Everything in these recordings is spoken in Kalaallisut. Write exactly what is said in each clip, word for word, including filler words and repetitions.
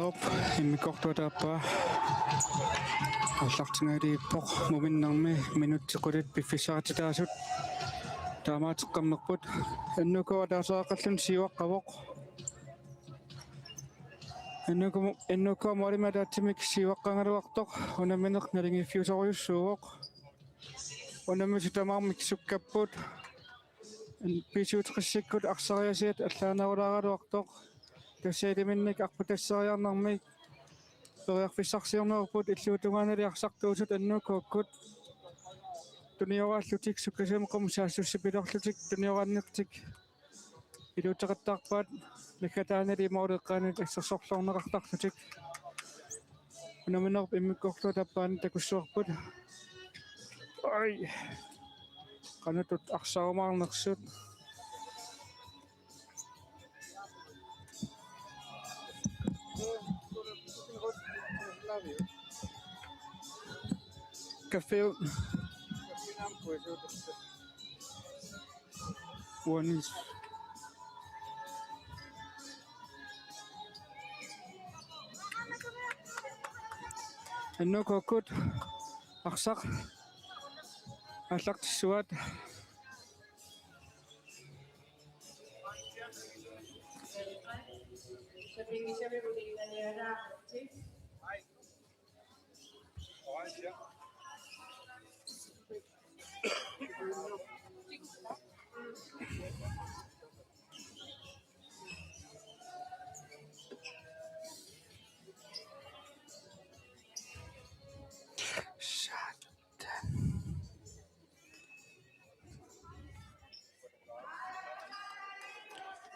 Immikkoortuata aappaa aallartingajalerpoq, muminnermi minutsit qulit piffissaqartitaasut taamaateqqammerput. N K-p ataaseq qallun siuaqqavoq. N K-p, N K-p målimik ataatsimik siuaqqagaluartoq unammineq naligiiffiusorujussuuvoq. Unammisut tamarmik sukkapput. B syvogtresikkut arsariasiat allaanerulaaraluartoq. Tassa iliminnik arpatassariarnermik periarfissarsiornerput, illuatungaanili arsartuusut N K-kkut tunioraallutik sukkasuumik qummut saassussipiloorlutik tunioraannertik iluuteqattaarpaat, naggataanili måleqqaanit assersorluarneqartarlutik. Unamminerup immikkoortuata aappaanut takussuarput. Ai. Qanoq ittoq arsarumaarnersut. Kaffi. Uanis. N K-kkut arsaq aallartissuaat.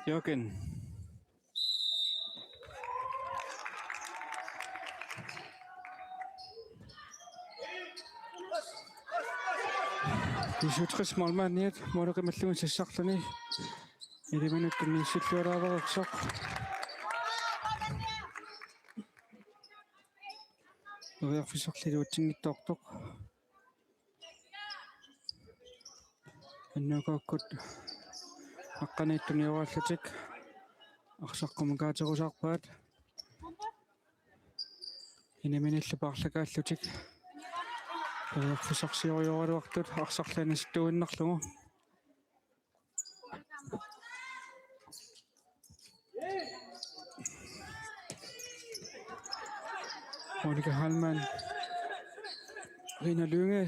Jokin. B syvogtres målmandiat måleqimallugit sassarluni iliminut tunniussilluaraareersoq. Periarfissarli iluatsinngitsoortoq. N K-kkut aqqaniit tunioraallutik arsaq qummukaaterusaarpaat. Iniminillu paarlakaallutik periarfissarsiorioraluartut arsarli anisittuinnarlugu. Monika Heilmann. Rina Lynge.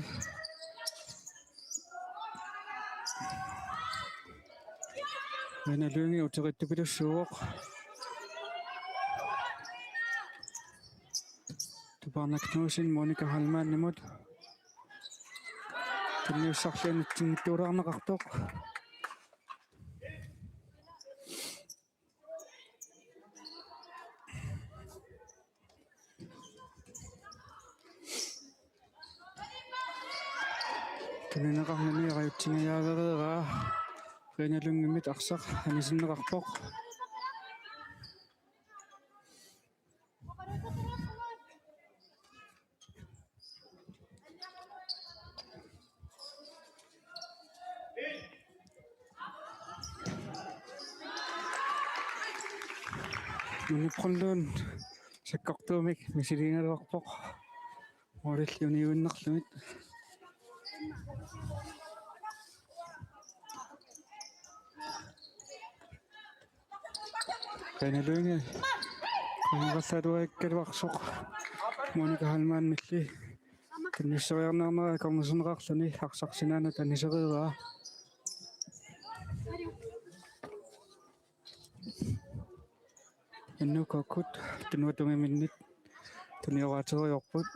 Rina Lynge utertupilussuuvoq. Tupaarnaq Knudsen Monika Heilmannimut. Tunniussarli anitsinngittuulaarneqartoq. Tunineqarnani rajutsingajavereeraa. Rina Lyngemit arsaq anisinneqarpoq. Nunuppunluun sakkortuumik misiliigaluarpoq. Målilli uniuinnarlugit. Rina Lynge. Angallaluakkaluarsoq. Monika Heilmannilli. Tunniusseriarniarnera akornuserneqarluni arsaq sinaanut anisereeraa. N K-kkut tunuatungiminnit tunioraateriarput.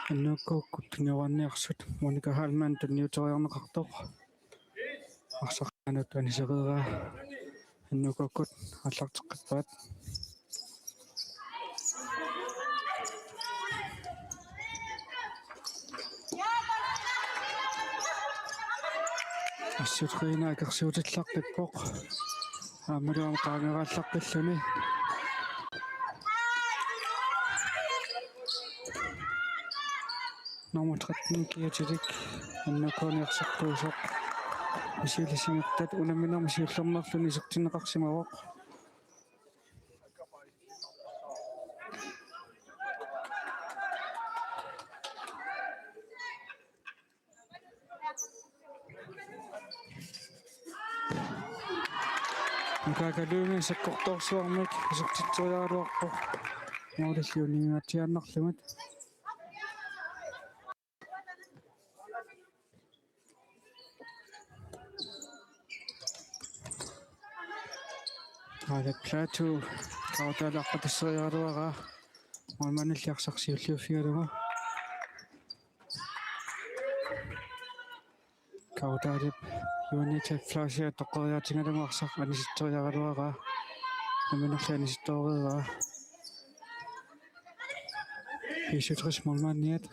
N K-kkut tunioraanni arsaq Monika Heilmann tunniuteriarneqartoq. Arsaq qanoq anisereeraa. N K-kkut aallarteqqippaat. Assut Riina akersuutillaqqippoq. Aammalu aamma qaangeraallaqqilluni. Nummer tretten Kiatilik N K-ni arsartuusoq. Misilisingertat unamminermi siullermeerluni isertinneqarsimavoq. Nuka Kalungi sakkortoorsuarmik isertitseriaraluarpoq. Målillu uningaatsiaannarlugit. Aala Plato Kautaali aqqutasseriaraluaraa. Målmandilli arsaq siulliuffigalugu. Kautaalip Juanita Fleischer toqqoriaatigalugu arsaq anisitseriaraluaraa. Nammineerluni anisitseriaraluaraa. B syvogtres målmandiat.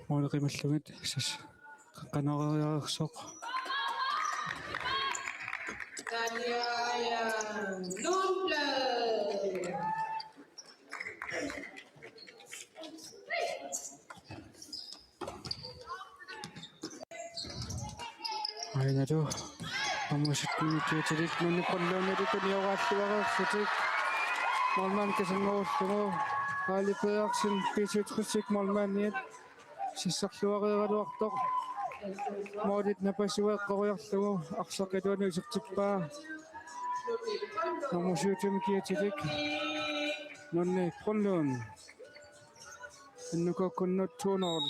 Måli qimallugit tassa qeqqanooriarsoq. Tanja Lundblad. Ainalu. Amusittuni Kiatilik nunni Brønlundillu tunioraalluareersutik. Målmand kasanngorullugu. Aali Pedersen B syvogtres målmandiat. Sissarluareeraluartoq. Målit napasui eqqoriarlugu arsaq iluanut isertippaa. Nummer syv Kiatilik. Nunni Brønlund. N K-kkunnut to nul.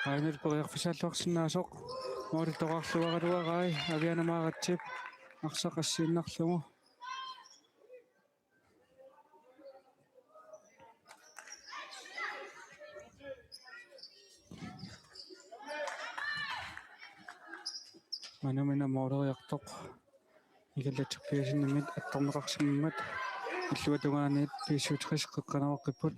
Aamma periarfissaalluarsinnaasoq målittoqarluaraluarai Aviana Maaratsip arsaq assiinnarlugu. Manumina måleriartoq. Ikalla Tobiassenimit attorneqarsimammat illuatungaaniit B syvogtres qeqqanooqqipput.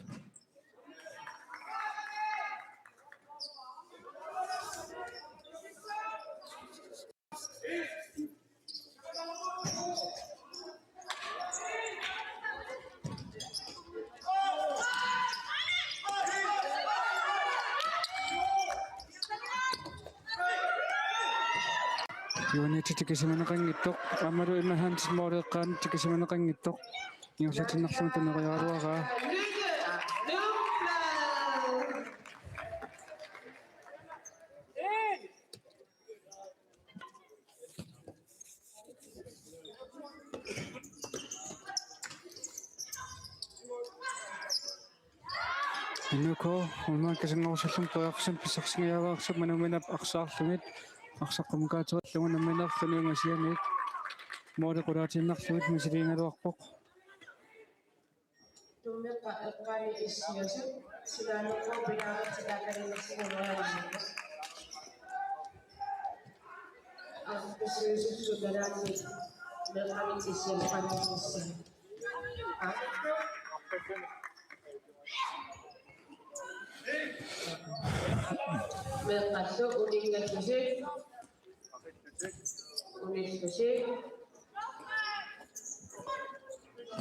Juanita tikisimaneqanngitsoq, aammalu Emma Hansen måleqqaanut tikisimaneqanngitsoq. Ingerlatiinnarlugu tuneriaraluaraa. N K, målmand kasanngorusilluni periarfissamik pissarsinngilaarsuuvoq, manuminap arsaarlugit, arsaq qummukaatsillugu nammineerluni ungasianiit måli qulaatiinnarlugit misiliigaluarpoq. Tummeqqa eqqaani issiasut, silaaneqqup pilaaritsitaakalimassinnguugaluarpoq. Arpassuusut sukalaanni meeqqanik issianeqanngitsussat. Meeqqallu uninngallusi. Unillusi.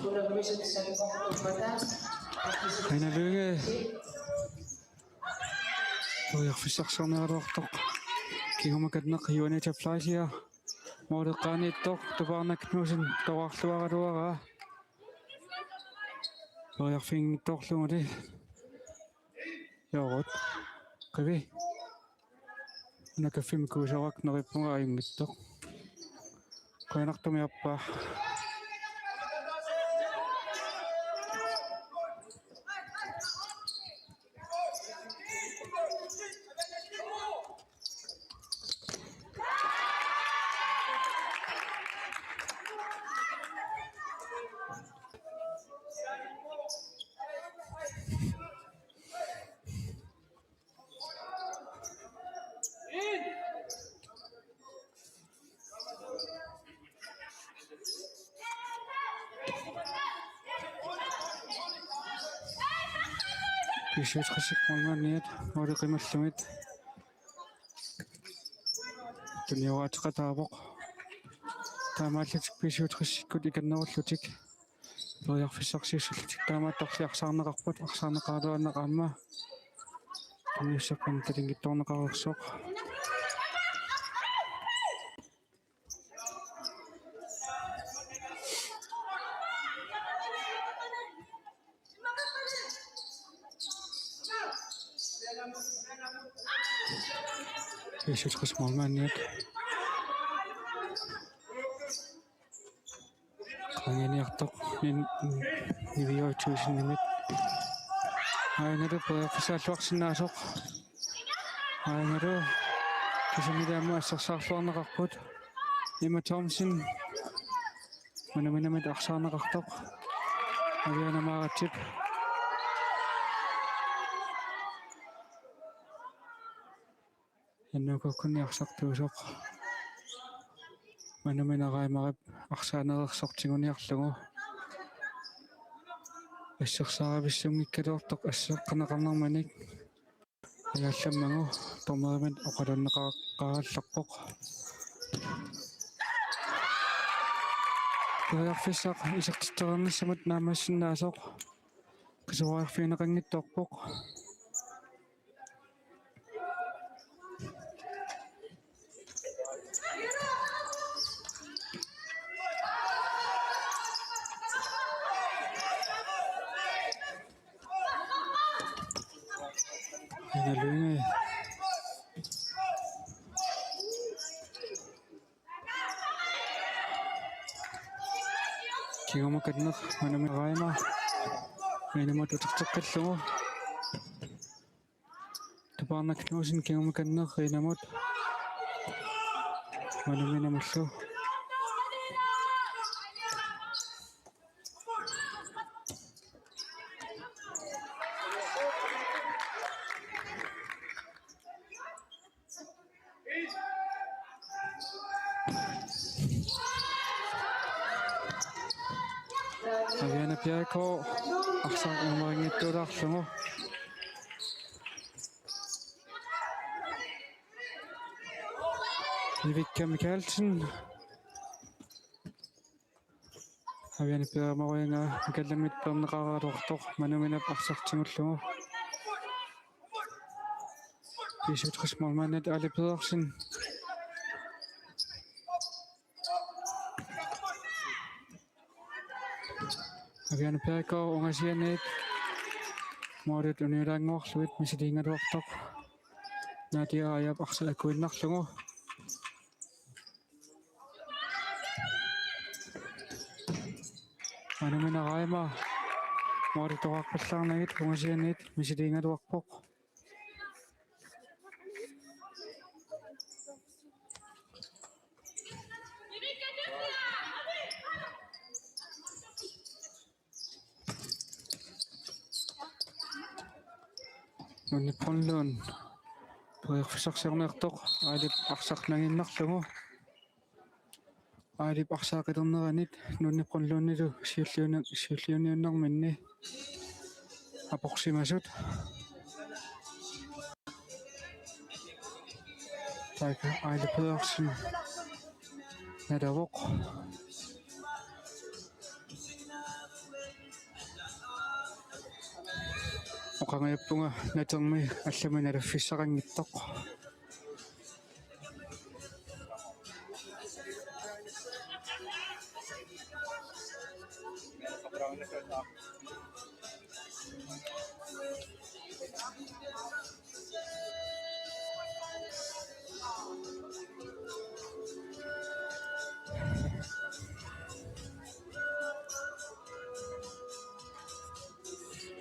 Unammisut sakkortuummata. Aina Lyngø. Periarfissarsiorniaraluartoq. Kingumut akanneq Juanita Fleischer. Måleqqaaniittoq Tupaarnaq Knudsen toqqarluaraluaraa. Periarfiginngitsoorluguli. Joorut. Qivi. Una kaffimmik kuisooraq neriuppunga ajunngitsoq. Qujanartumik aappaa. B syvogtres målmandiat måli qimallugit tunioraateqataavoq. Taamaallutik B syvogtresikkut ikannerullutik periarfissarsiussallutik taamaattorli arsaarneqarput, arsaarneqaraluarneq aamma tunniussaqqinneq talinngitsoorneqareersoq. B syvogtres målmandiat qaanginiartoq nin-, niviuartuisinnaammat. Aajuna periarfissaalluarsinnaasoq. Aajuna kisianni aamma assersaarluarneqarput. Emma Thomsen. Manuminamit arsaarneqartoq. Aviana Maaratsip. N K-kkunni arsartuusoq. Manumina Reimarip arsaanereersoq tiguniarlugu. Assersaarivissunngikkaluartoq asseqqaneqarnermanik. Ajaallammagu dommerimit oqalunneqarallarpoq. Periarfissaq isertitsereernissamut naammassinnaasoq. Qisuariarfigineqanngitsoorpoq. Ina Lynge. Kingumut kanneq, Manumina Reimer. Rinamut uterteqqillugu. Tupaarnaq Knudsen kingumut kanneq, Rinamut. Manuminamullu. Aviana Bjerregaard arsaq ilumoornittuulaarlugu. Ivikka Mikaelsen. Aviana Bjerregaard Mikaelsenimit peerneqaraluartoq Manuminap arsaq tigullugu. B syvogtres målmandiat Ali Pedersen. Aviana Bjerregaard ungasianiit målit uniulaannguarlugit misiliigaluartoq. Nadia Ajap arsaq akuinnarlugu. Manumina Reimer målip toqqarpallaarnagit ungasianiit misiliigaluarpoq. Nuunni Brønlund. Periarfissarsiorniartoq Aalip arsaq nangiinnarlugu. Aalip arsaq qilerneranit Nuunni Brønlundilu siulliuni-, siulliuniunnerminni aporsimasut. Taakku Aili Pedersen nalavoq. Oqarniarpunga natermi allamik nalaffissaqanngitsoq.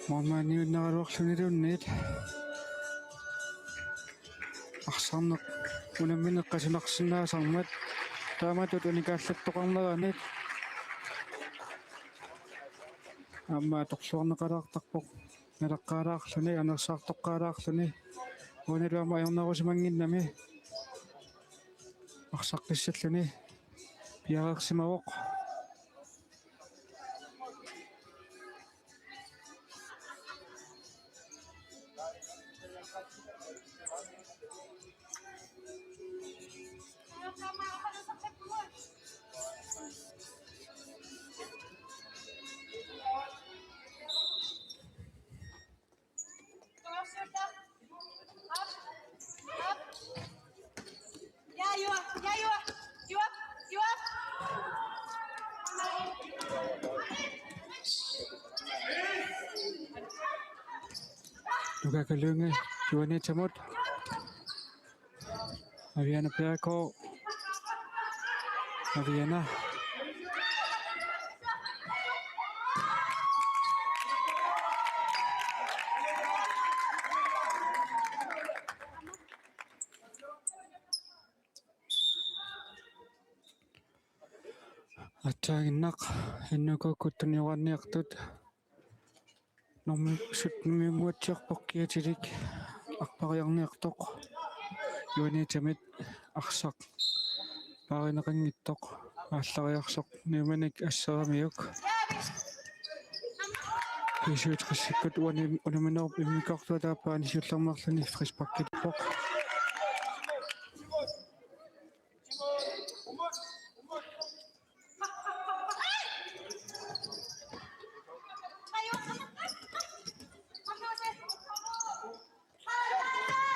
Målmandiunnaraluarluniluunniit. Arsarneq unammineq qasunarsinnaasarmat taamatut unikaallattoqarneranit aamma atorluarneqalaartarpoq. Nalaqqaalaarluni, anersaartoqqaalaarluni. Uanilu aamma ajornerusimannginnami arsaqqissalluni piareersimavoq. Nuka Kalunge, Juanita Mut. Aviana Piako. Aviana. Aatsaannguaq N K-kkut tunioraanniartut. Normu syttenunnguatsiarpoq kiatilik arpariarniartoq. Juanitamit arsaq paarineqanngitsoq aallariarsoq niuminik asseramiuk. B syvogtresikkut uani unamminerup immikkoortuata aappaani siullermeerluni frisparkilippoq.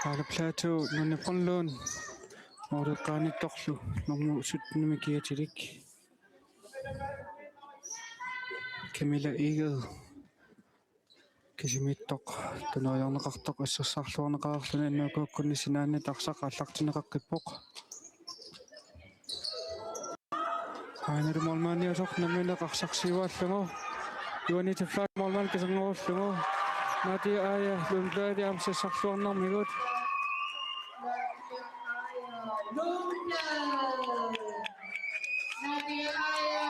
Aala Plato, Nunni Brønlund, Morten Granittorlu, nummer sytten-imi kiatilik. Camilla Egede. Kisimiittoq tuneriarneqartoq assersuutigineqarluni N K-kkunni sinaanni arsaq aallartinneqaqqippoq. Aanalu målmandiasoq nammineq arsaq siuaalluni. Juanita Flash målmand kiserngorulluni. Nadia Aaja Lundblad aamma sassarluarnarmigut. Nadia Aaja.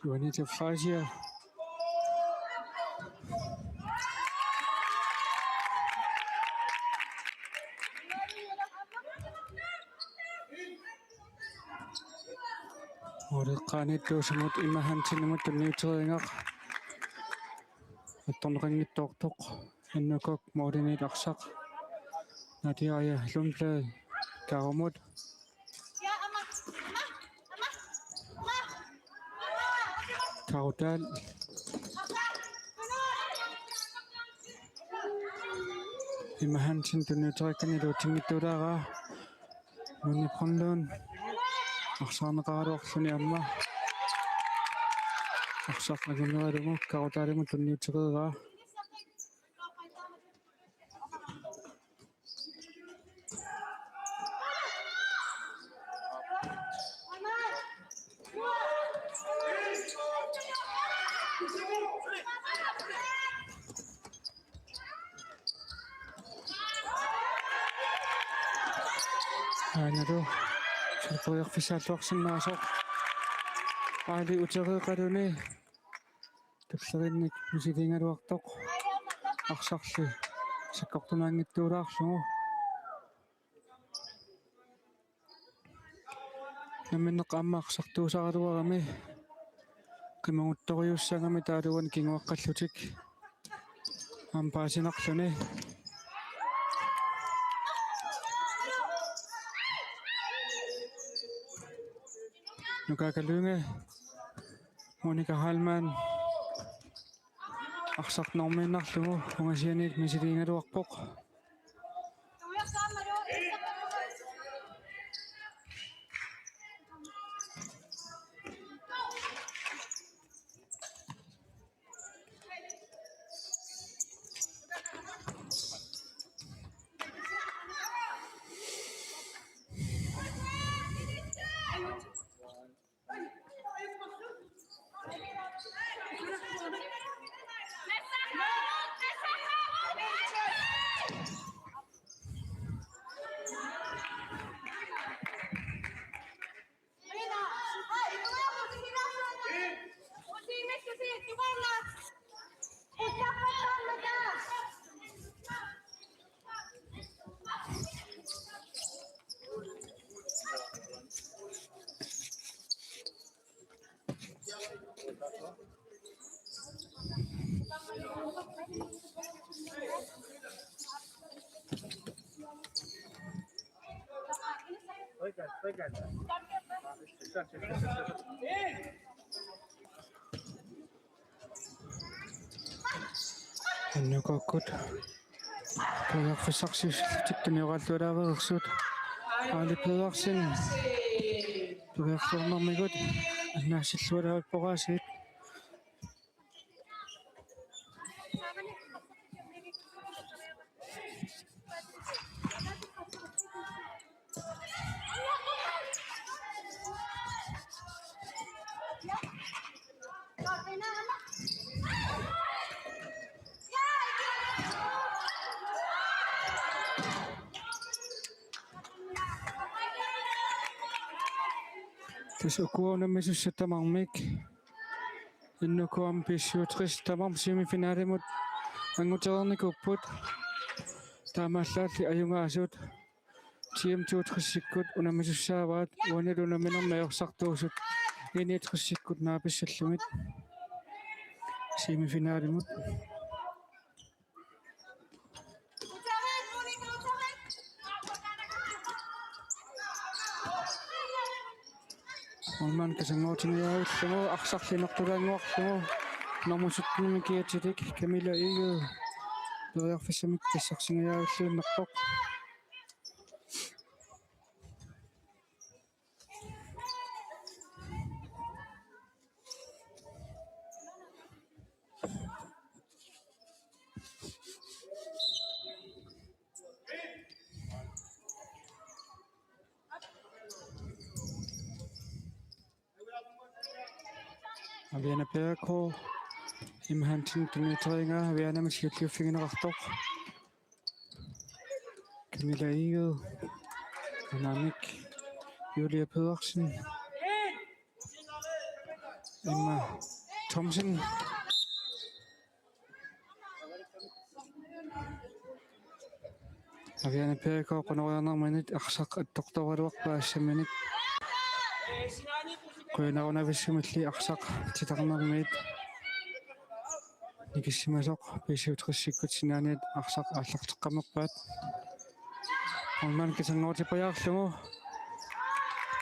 Juanita Fleischer. Morten Granittorsimut Emma Hansenimut tunniuteriinnaq. Attorneqanngitsoortoq N K-kut målimiit arsaq. Nadia Aaja Lundblad Kaarumut. Kaarutaal. Emma Hansen tunniuteriikkani iluatsinngitsoorluni. Nunni Brønlund. Arsaarneqaraluarluni aamma. Arsaq angumeralugu Kaarutaalimut tunniuteriiaa. Aanalu superiorfissaalluarsinnaasoq. Aali utereeqaluni. Tulleriinnik misiliigaluartoq. Arsarli sakkortunaanngitsuulaarlugu. Nammineq aamma arsartuusaraluarami. Qimaguttoriussaagami taava uani kinguaqqallutik aamma paasinarluni. Nuka Kalunge, Monika Heilmann. Arsaq normiinnarlugu ungasianiit misiliigaluarpoq. N K-kkut periarfissarsiutillutik tunioraluarlaareersut. Aali Pedersen periarfissarnermigut annaassilluarluarpoq aasiit. Tassa ukua unammisussat tamarmik N K M B syvogtres tamarmik semifinalimut angutereernikuupput. Taamaallaalli ajugaasut T M toogtresikkut unammisussaapput, uanilu unamminermi ajorsartuusut I niogtresikkut naapissallugit semifinalimut. Målmand kasannguutingajavillugu, arsaq imertulaannguarlugu, nummer syttenimik kiatilik Camilla Egede periarfissamik tassarsingajavilluinnarpoq. Aviana P R K, Emma Hansen, Dimitri Inger, Avianamik siulliuffigineqartoq. Camilla Egede, Anamik, Julia Pedersen, Emma Thomsen. Aviana P R K qunoriarnerminit arsaq attortoraluarpaa assamminik. Qujanarunavissumilli arsaq titarnermiit nikissimasoq B syvogtresikkut sinaaniit arsaq aallarteqqammerpaat. Målmand kasannguutippajaarlugu.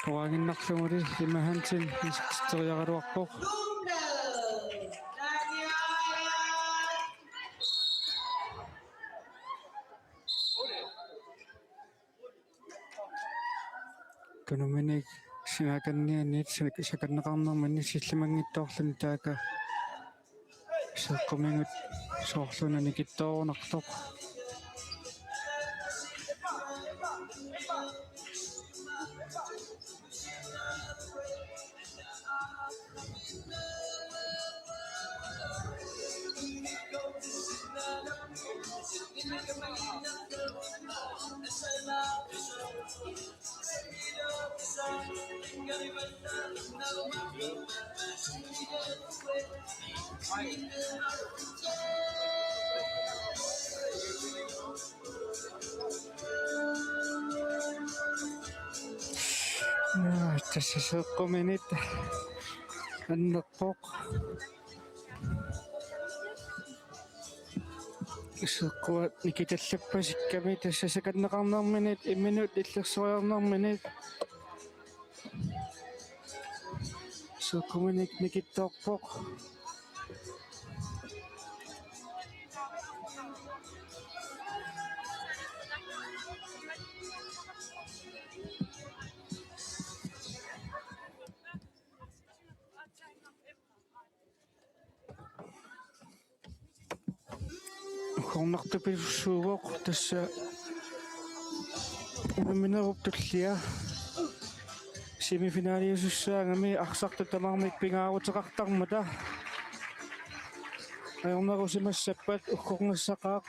Oranginnarluguli Emma Hansen isertitseriaraluarpoq. Kanumminik sinaakannianit sak-, sakanneqarnerminni sillimanngitsoorluni taakku seeqqumigut soorlu una nikittoorunartoq. Naa, tassa seeqquminit annerpoq. Seeqquat nikitallappasikkami tassa sakanneqarnerminit imminut illersoriarnerminit. Seeqquminik nikittoorpoq. Uggornartupilussuuvoq tassa unamminerup tullia. Semifinaliusussaagami arsartut tamarmik pingaaruteqartarmata. Ajornerusimassappat uggornissaqaaq.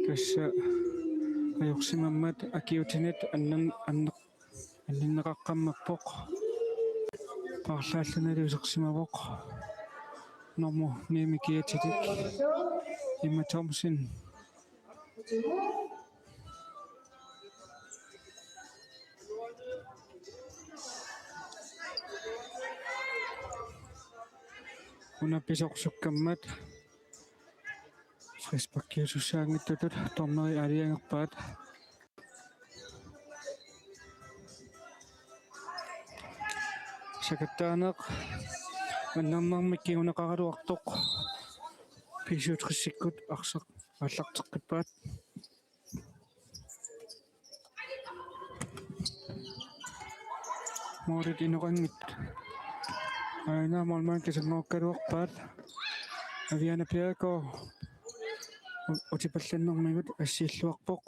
Tassa ajorsimammat akiuutinit annan-, anneq-, anninneqaqqammerpoq. Paarlaallunilu isersimavoq nummer ni-mik kiatilik Emma Thomsen. Una pisoq sukkammat frisparkiusussaanngitsutut dommeri aalajangerpaat. Sakattaaneq annernarmik kinguneqaraluartoq. B syvogtresikkut arsaq aallarteqqippaat. Målit inoqanngitsut. Aana målmand kiserngorugaluarpaat. Aviana Bjerregaard u-, utipallannermigut assiilluarpoq.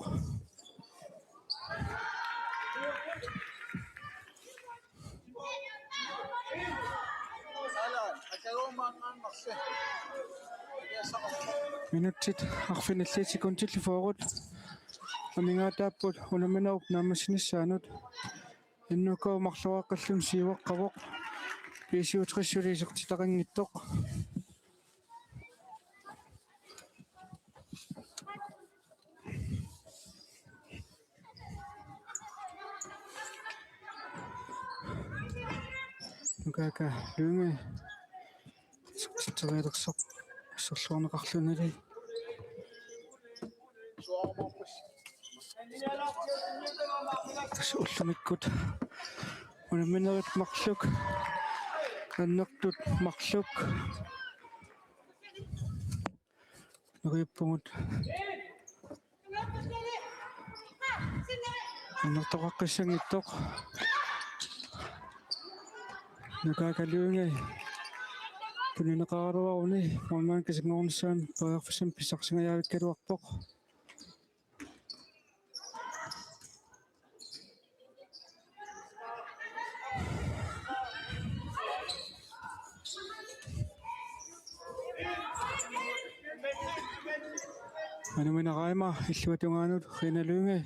Minutsit arfinillit sekundillu fyrre. Amigaataapput unamminerup naammassinissaanut. N K marloriaqqalluni siuaqqavoq. B syvogtres suli isertitaqanngitsoq. Nukaaka Lynge. Isertitserialersoq asserluarneqarlunili. Tassa ullumikkut unamminerit marluk, annertut marluk. Neriuppugut annertoqaqqissanngitsoq. Nukaaka Lynge tunineqaraluaruni målmand kiserngorunissaanut periarfissamik pissarsingajaavikkaluarpoq. Manumina Reimer illuatungaanut Rina Lynge.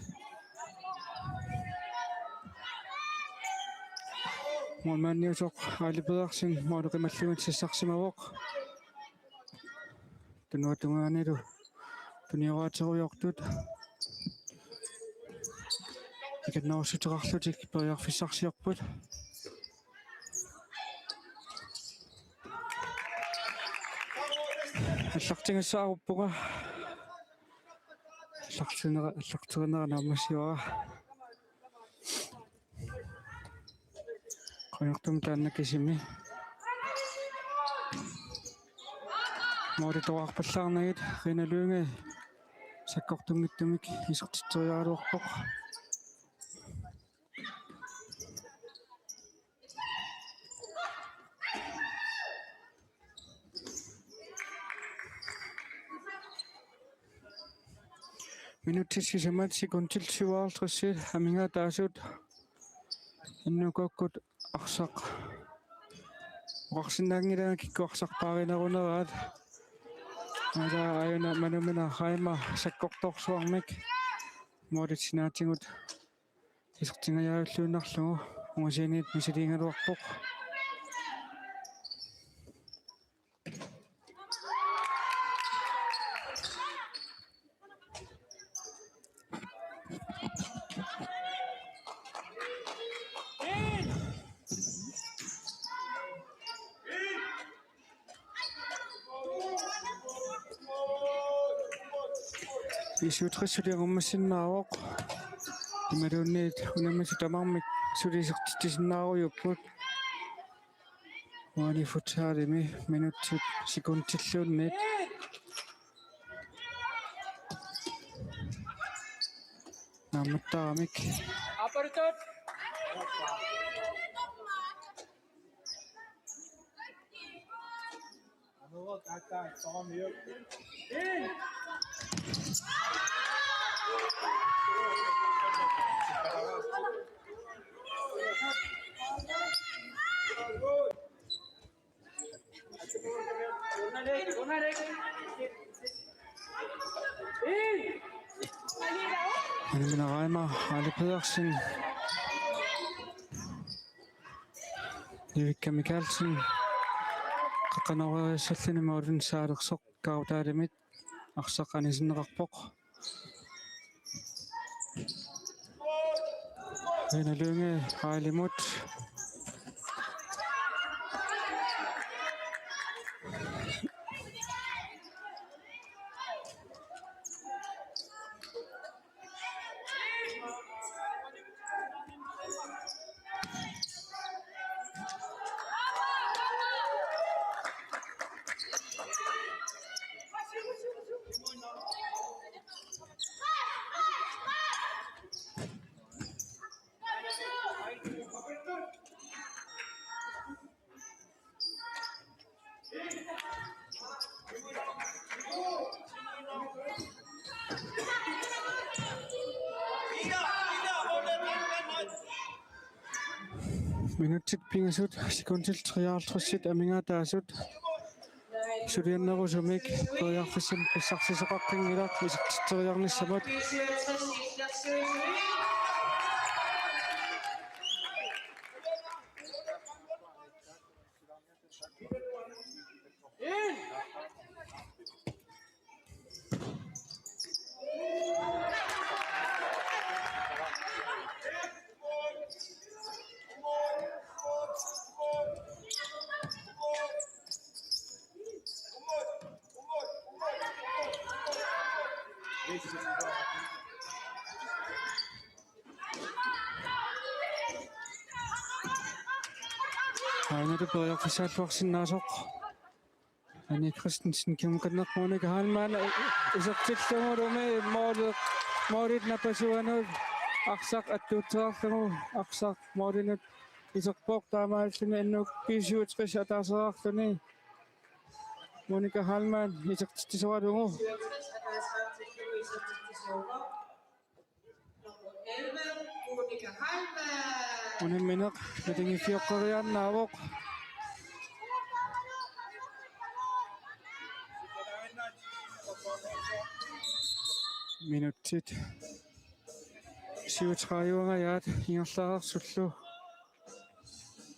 Målmandiusoq Aali Pedersen måli qimallugit sassarsimavoq. Tunuatungaanilu tunioraaterujoortut ikinnerussuteqarlutik periarfissarsiorput. Aallartigissaaruppunga. Aallartinera, aallarterinera naammassivara. Quniortumik taanna kisimi. Måli toqqarpallaarnagit Rina Lynge sakkortunngitsumik isertitseriaraluarpoq. Minutsit sisamat sekundit syvoghalvtreds amigaataasut N K-kkut arsaq oqarsinnaanngilanga kikkut arsaq paarineruneraat. Aana aajuna Manumina Reimer sakkortoorsuarmik målit sinaatigut isertingajavilluinnarlugu ungasianiit misiliigaluarpoq. B syvogtres suli angummassinnaavoq. Imaluunniit unammisut tamarmik suli isertitsisinnaarujuupput. Uani futsalimi minutsit sekundilluunniit naammattaramik. Anna Reimer, Aali Pedersen, Vivica Mikaelsen, qaqqanooriassalluni målini saalersoq Kautaalimit arsaq anisinneqarpoq. Ina Lynge Railimut. Minutsit pingasut, sekundit treoghalvtreds amigaataasut. Suliannerusumik periarfissamik pissarsisoqaqqinngilaq isertitseriarnissamut. Aana periarfissaalluarsinnaasoq. Anni Christensen kimukanneq Monika Heilmann isertillugulumi måli, målit napasuanut arsaq attuutseqarlugu arsaq målinut iserpoq taamaalilluni N K B syvogtres ataasereerluni Monika Heilmann isertitsisoralugu. Unammineq naligiiffioqqeriaannaavoq. Minutsit syvogtredive-nngajat ingerlareersullu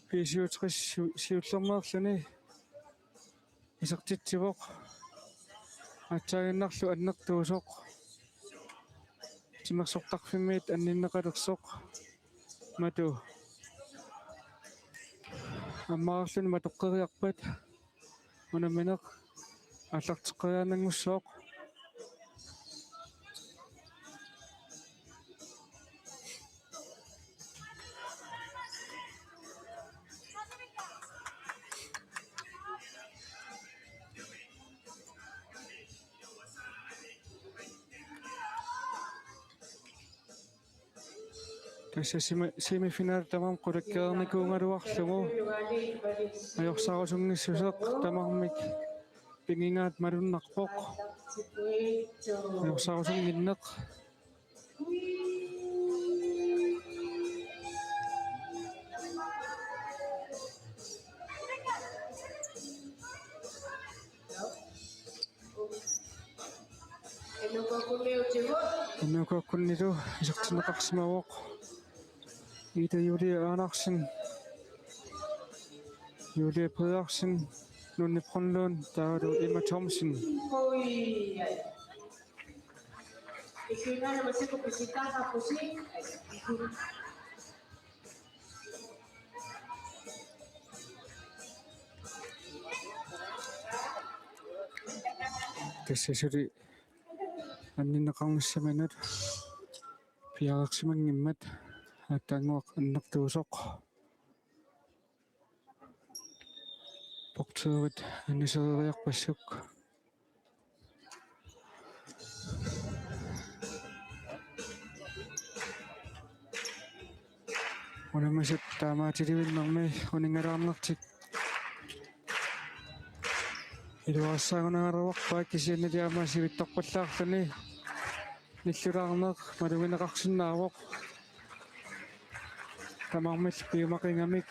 B syvogtres siu-, siullermeerluni isertitsivoq. Aatsaaginnarlu annertuusoq. Timersortarfimmiit anninneqalersoq. Matu. Ammarluni matoqqeriarpat. Unammineq aallarteqqeriaannanngussaaq. Tassa semi-, semifinal tamarmi qulakkeernikuugaluarlugu. Ajorsarusunngissuseq tamarmik pigigaat malunnarpoq. Ajorsarusunnginneq. N K K-kkunnilu isertinneqarsimavoq. Ida Julie Andersen, Julie Pedersen, Nunni Brønlund, taavalu Emma Thomsen. Tassa suli anninneqarnissaminut piareersimanngimmat aatsaannguaq annertuusoq. Portørit annisereeriarpassuk. Unammisut taamaatilivinnermi uninngalaarnertik iluarsaagunaraluarpaat, kisiannili aamma sivitsorpallaarluni nillulaarneq malugineqarsinnaavoq. Tamarmik piumaqigamik.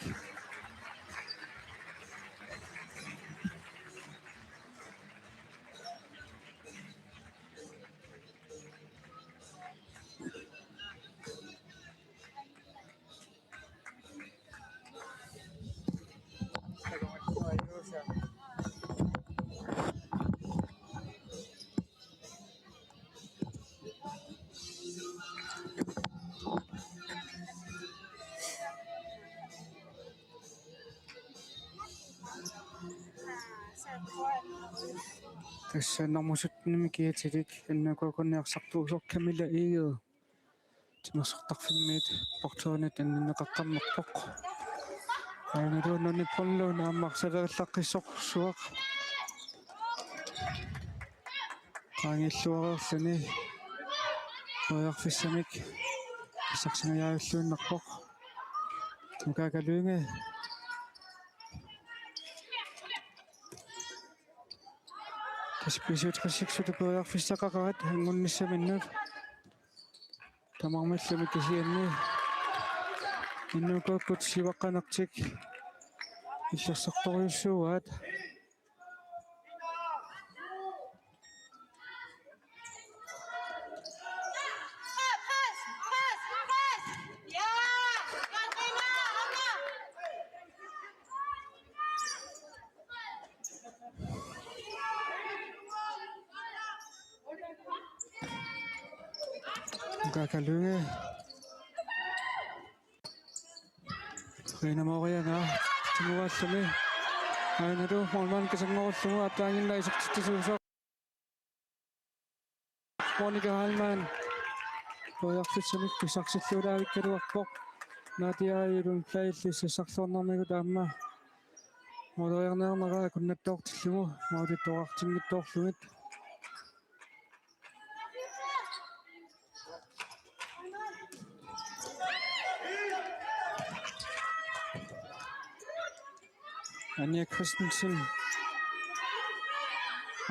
Tassa nummer sytten-imi kiatilik N K-kkunni arsartuusoq Camilla Egede timersortarfimmiit portørinit anninneqaqqammerpoq. Aanaluunniit Brunlund aamma arsaq lerillaqqisorsuaq. Qaangiilluareerluni periarfissamik pissarsingajaalluinnarpoq. Nuka Kalunge. Tassa B syvogtres-ikkut periarfissaqaqaat angunnissaminnut. Tamarmillumi kisianni N K-kkut sivaqqanertik illersortorujussuuaat. Nuka Kalunge. Rina Morianga tiguaalluni. Aanalu målmand kisanngorulluni aatsaannguaq isertitsisuusoq. Monika Heilmann. Periarfissamik pissarsillualaavikkaluarpoq. Nadia Lundblad sassarluarnermigut aamma måleriarniarnera akunnattoortillugu målittoqartinngitsoorlugit. Anja Christensen.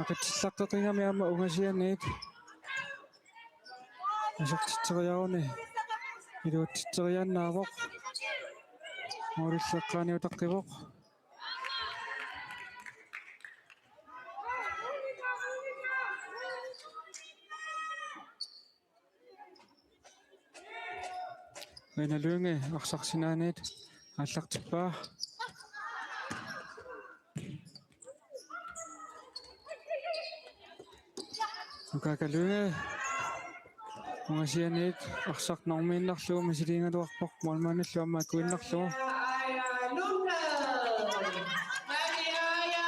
Aqitseqqigami aamma ungasianiit. Isertitseriaruni. Iluatsitseriaannaavoq. Målillu eqqaaniutaqqivoq. Rina Lynge arsaq sinaaniit aallartippaa. Nuka Kalunge. Ungasianiit arsaq normiinnarlugu misiliigaluarpoq målmandillu aamma akuinnarlugu.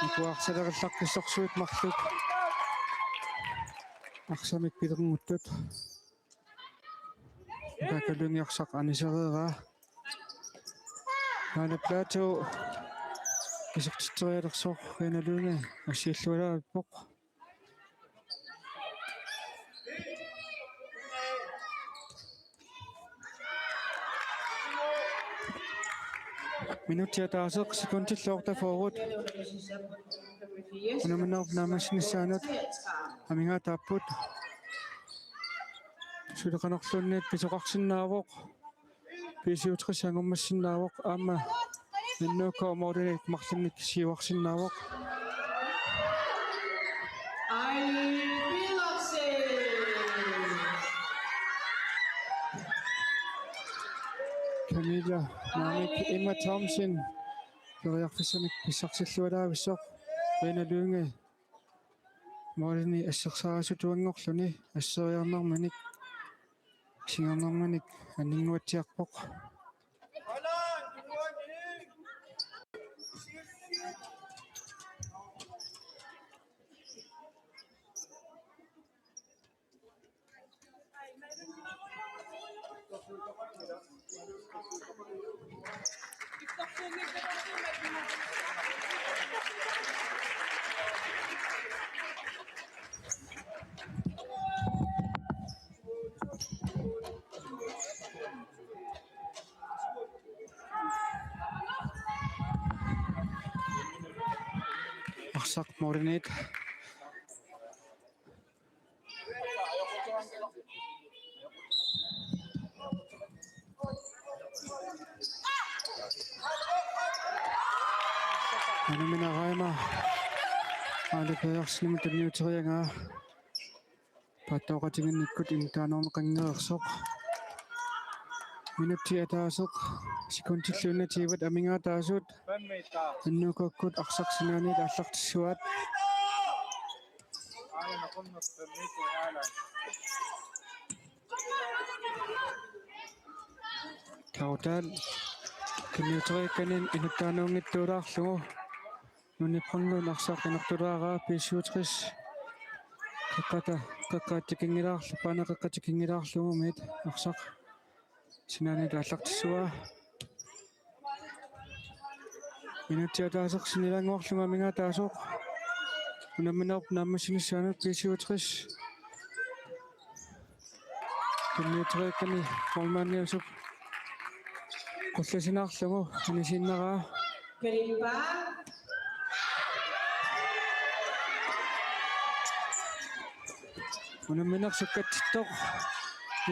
Ukua arsaq lerillaqqisorsuit marluk arsamik pilerngutut. Nuka Kalunge arsaq anisereeraa. Aana Plato isertitserialersoq Rina Lynge assiillualaarpoq. Minutsit ataaseq sekundillu otteogfyrre. Unamminerup naammassinissaanut amigaataapput. Suli qanorluunniit pisoqarsinnaavoq. B syvogtres angummassinnaavoq aamma N K målinik marlunnik siuarsinnaavoq. Aili Villadsen. Camilla Naamik, Emma Thomsen. Periarfissamik pissarsillualaavissoq. Rina Lynge. Målini assersaarisutuanngorluni asseriarnerminik singernerminik anninnguatsiarpoq. Arsaq målimiit. Unammineq aamma Aali Pedersenimut tunniuteriaraa. Paattooqatiginnikkut inuttaaneerneqanngeersoq. Minutsit ataaseq sekundillu enogtyve amigaataasut N K-kkut arsaq sinaaniit aallartissuaat. Tautaal tunniuteriakkani inuttaaneerngitsuulaarlugu. Nunni Brønlund arsaq inortulaaraa B syvogtres Qeqqata-, qeqqatikinngilaarlu-, paana qeqqatikinngilaarlugu miit arsaq sinaaniit aallartissavaa. Minutsit ataaseq sinnilaannguarlugu amigaataasoq. Unamminerup naammassinissaanut B syvogtres. Tunniuteriakkani målmandiusup qullasinaarlugu anisiinnaraa. Gripa. Unammineq sukkatsittoq.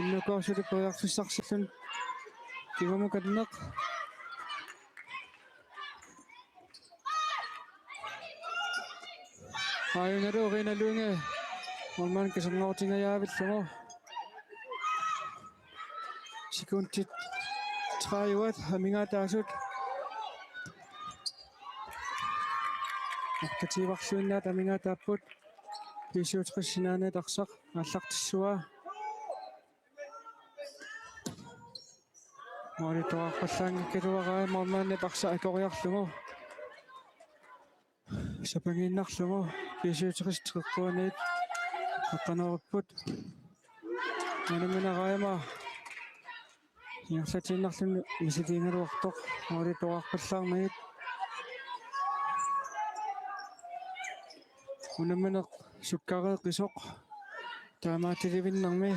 N U K suli periarfissarsiorluni kingumukanneq. Aajunalu Rina Lynge målmandip kaserngoorutingajaavillugu. Sekundit tredive amigaataasut. Artatiivarluinnaat amigaataapput. B syvogtres sinaaniit arsaq aallartissavaa. Målip toqqarpallaanngikkaluarai målmandip arsaq akoriarlugu. Sapangiinnarlugu B syvogtres treogtredive-niit aqqaneq-marluk. Unammineq aamma ingerlatiinnarluni misiliigaluartoq målip toqqarpallaarnagit. Unammineq sukkareeqqisoq taamaattulivinnermi.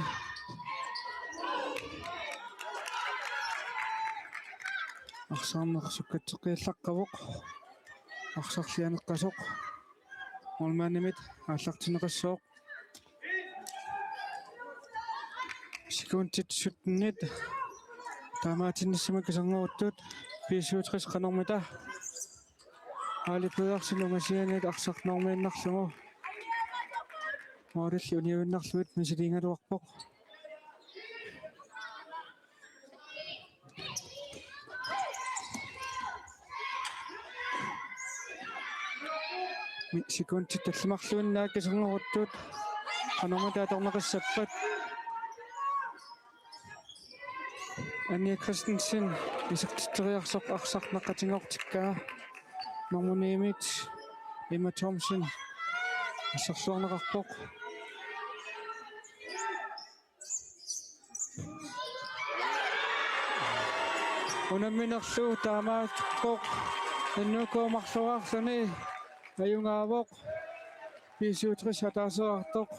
Arsarneq sukkatseqqiallaqqavoq. Arsarlianeqqasoq målmandimit aallartinneqassooq. Sekundit syttenit taamaattunissamut kaserngooruttut B syvogtres qanormita. Aali Pedersen ungasianiit arsaq normiinnarlugu. Målilli uniuinnarlugu misiliigaluarpoq. Mi-, sekundit tallimarluinnaat kaserngooruttut. Qanormita atorneqassappat. Anja Christensen isertitseriarsoq arsaq naqqatigoortikkaa. Nummer ni-mit Emma Thomsen assersuarneqarpoq. Unamminerlu taamaattoq N U K marloriarluni ajugaavoq. B syvogtres ataaseq aallartoq.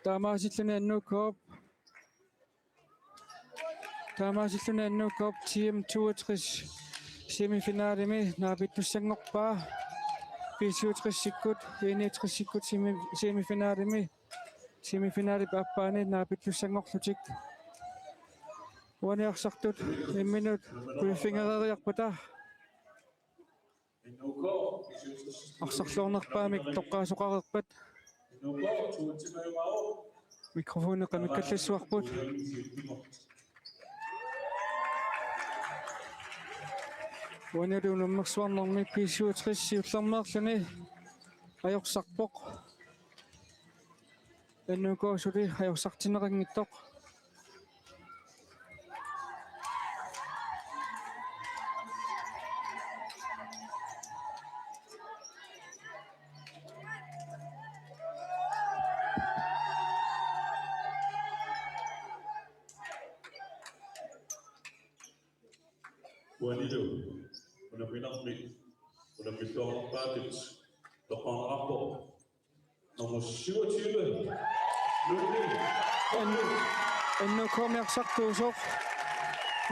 Taamaasilluni N U K-p. Taamaasilluni N U K-p T M toogtres semifinalemi naapittussanngorpaa. B syvogtres-ikkut, E niogtres-ikkut semi-, semifinalemi. Semifinalip aappaani naapittussanngorlutik. Uani arsartut imminnut briefingereeriarpata. Arsarluarnerpaamik toqqaasoqareerpat. Mikrofoni qamikkallassuarput. Uanilu unammersuarnermi B syvogtres siullermeerluni ajorsarpoq. N U K suli ajorsartinneqanngitsoq. Uanilu unamminermi unammilluarnerpaatut toqqarneqarpoq nummer syvogtyve, Lunni. N-, N U K-mi arsartuusoq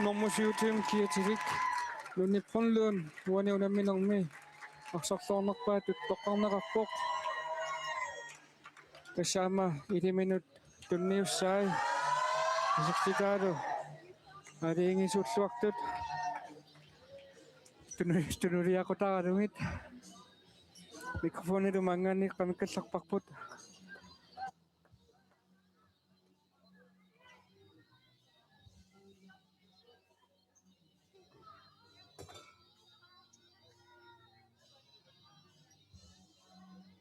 nummer syvogtyve Kiatilik Lunni Brønlund uani unamminermi arsarluarnerpaatut toqqarneqarpoq. Tassa aamma iliminut tunniussai isertitaalu aalajangiisuulluartut tunu-, tunuliaqutaralugit. Mikrofonilu maanngaanniit qamikkallarparput.